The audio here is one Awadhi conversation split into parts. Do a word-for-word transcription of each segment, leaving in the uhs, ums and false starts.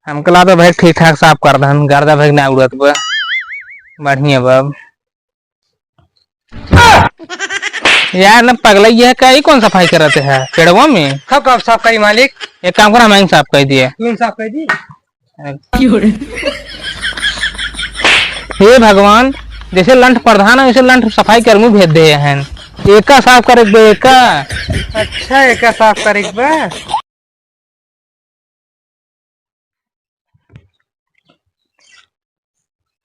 हमके लागत भाई ठीक ठाक साफ कर दहन, गर्दा भाई ना उड़त बा। बढ़िया बा। यार ना पगलई है का, ई कौन सफाई करत है पेड़वा में? हम कब साफ करी मालिक? एक काम कर, हम ही साफ कर दिए। तू साफ कर दी। हे भगवान, जैसे लंठ प्रधान है, वैसे लंठ सफाई कर्मी भेज दे हैं। एका साफ करे के बा, एका। अच्छा, एका साफ करे के बा।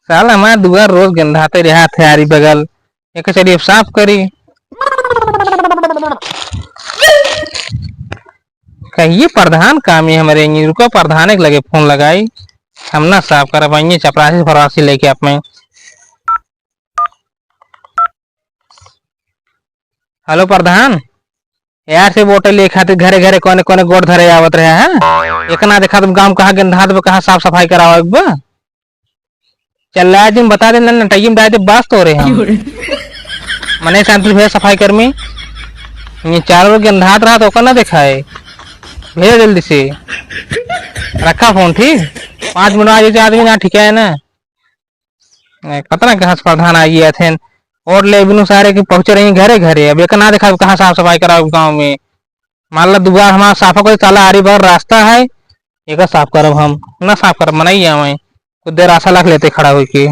साला हमार दुआर रोज गंधाते रहत है आरी बगल। एका चली अब साफ करी। कहिए प्रधान काम है हमरे, रुका प्रधान के लगे फोन लगाई। हम ना साफ करब, आइए चपरासी फरासी लेके आप में। हेलो प्रधान, यार से वोट ले खातिर घरे घरे कोने कोने गोड़ धरे आवत रहे हैं। एक ना देखा तुम गांव कहाँ गंधात बा, कहाँ साफ सफाई करावे के बा। चल रहा है, तुम बता देना, नटैया में डाल दे, बस तो रहे हम। मने शांति से भेज सफाई कर्मी, ये चारों लोग गंधात रहा तो ओकर ना देखा है। भेज जल्दी से, रखा फोन, ठीक। पाँच मिनट आ जाते आदमी ना, ठीक है ना। ए, पता ना कहाँ से प्रधान आ गया थे। और ले बिनु सारे के पहुँचे रही घरे घरे। अब एक ना देखा कहाँ साफ सफाई कराओ गाँव में। मान ला दुआर हमारा साफ हो गई, साला आरी बगल रास्ता है, एक साफ करब हम, ना साफ करब, मनाई आवे। कुछ देर आशा रख लेते खड़ा होके।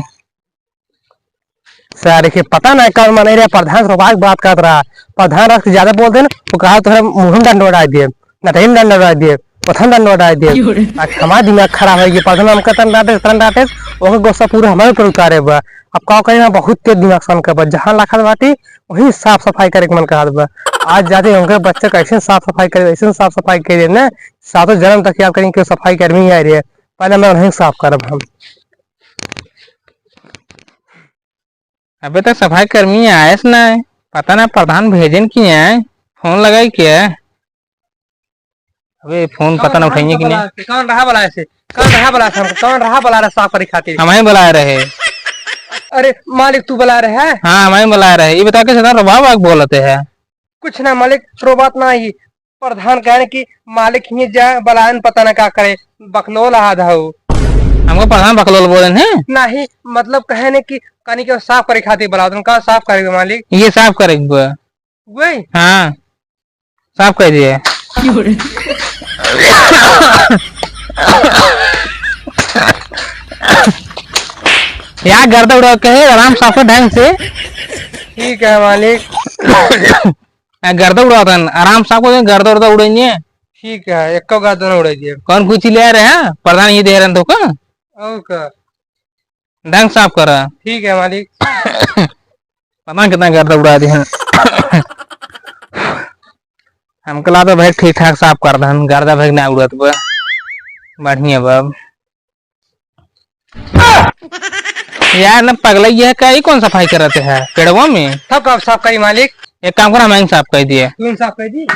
सारे के पता ना कल मने रे प्रधान से रोबा के बात करत रहा। प्रधान रख के ज्यादा बोल देन, वो कहा तोहरा मुँह में डंडा उड़ा दिए। नटैया में डंडा उड़ा दिए, पथन डंडा उड़ा दिए। क्यों रे? आज हमार दिमाग खराब है, ये पता ना हमका तन डांटे, तन डांटे, ओकर गुस्सा पूरा हमारे ऊपर उतारे बा। अब का करी ना, बहुत तेज दिमाग सन के बा, जहाँ लाखत बाटी, वहीं साफ सफाई करे के मन कहत बा। आज जाते उनके बच्चे कैसे साफ सफाई करे, ऐसे साफ सफाई करे ना, सातों जन्म तक याद करेंगे कि सफाई कर्मी ही आ रही है। पहले मैं उन्हें साफ करब हम। अबे तक सफाई कर्मी आएस ना है, पता ना प्रधान भेजन कि आए, फोन लगाई क्या? अबे फोन पता ना उठाइए कि नहीं। कौन रहा बला से? कौन रहा बला से? हमको कौन रहा बला रहा साफ करे खातिर? हम ही बलाए रहे। अरे मालिक, तू बला रहे है? हाँ, हम ही बलाए रहे। ये बता के सदा रोबा बाग बोलते हैं। कुछ ना मालिक, रोबात ना ही। प्रधान कहने कि मालिक ही जा बलायन, पता ना का करे, बकलोल आधा हो। हमको प्रधान बकलोल बोले हैं? नहीं, मतलब कहे ने कि कनी के साफ करे खातिर बलावत, का साफ करेगा मालिक? ये साफ करेगा। वही? हाँ, साफ कर दिए। यार गर्दा उड़ा के है, आराम साफ कर ढंग से। ठीक है मालिक। आ, गर्दा उड़ावत हन, आराम साफ कर, गर्दा उड़ावत उड़ाइए। ठीक है, एको गर्दा ना उड़ाई दिए। कौन कुछ ले आ रहे हैं? प्रधान ये दे रहे हैं तो का? और का? ढंग साफ करा। ठीक है मालिक। पता ना कितना गर्दा उड़ा दिए हैं। हमको लागत भाई ठीक ठाक साफ कर दहन, गर्दा भाई ना उड़त बा। बढ़िया बा। यार ना पगलई है का, ई कौन सफाई करत है पेड़वा में? सब कब साफ करी मालिक? एक काम कर, हम ही साफ कर दिए। तू साफ कर दी।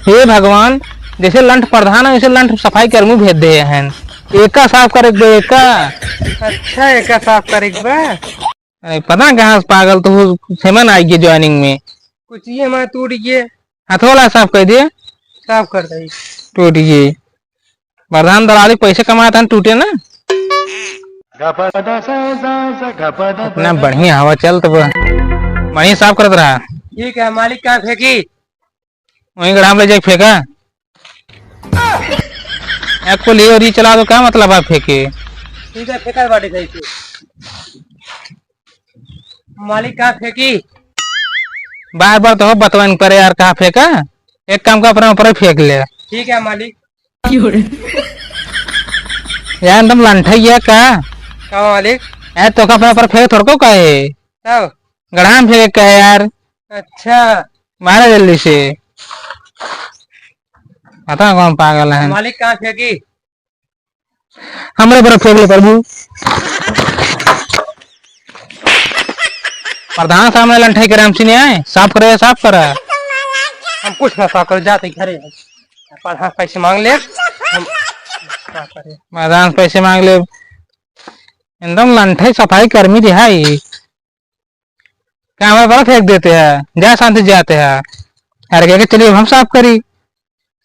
हे भगवान, जैसे लंठ प्रधान है, वैसे लंठ सफाई कर्मी भेज दे हैं। एका साफ करे के बा, एका। अच्छा, एका साफ करे के बा। अरे, पता ना कहाँ से पागल तो हो, सेमन आई गए joining में। कुछ ये हमारा टूट गए। हथौला साफ कर दिए। साफ कर दे। टूट गए। प्रधान दलाली पैसे कमात हन, टूटे ना। इतना बढ़िया हवा चलत बा। बढ़िया साफ करत रहा। ठीक है, मालिक कहाँ फेंकी? वहीं गढ़ाम ले जाके फेंका। एक को लिए और ये चला दो, क्या मतलब है फेंके? ठीक है, फेंका बाटे सही से। मालिक कहाँ फेंकी? बार बार तो बतवन करे यार, कहाँ फेंका? एक काम का अपना ऊपर ही फेंक ले। ठीक है मालिक। यार, एकदम लंठा ही है का? का मालिक? यार, तो का अपना ऊपर फेंक थोड़को का है? तब? गढ़ाम फेंक का है यार। अच्छा। मारा जल्दी से। पता ना कौन पागल है। मालिक कहाँ फेंकी? हमरे पर फेंक ले प्रभु। प्रधान सामने लंठाई करे हमसे नहीं आए, साफ करे, साफ करा। हम कुछ ना साफ करे, जाते घरे। प्रधान पैसे मांग ले, हम का करे? प्रधान पैसे मांग ले, एकदम लंठाई सफाई कर्मी दिहाई। का हमारे पर फेंक देते हैं, जा शांति जाते हैं। अरे कह के चलिए हम साफ करी।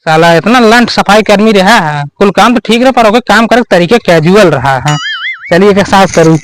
साला इतना लंठ सफाई कर्मी रहा है, कुल काम तो ठीक रहा, पर ओके काम करे के तरीका casual रहा है। चलिए, एक साफ करूँ।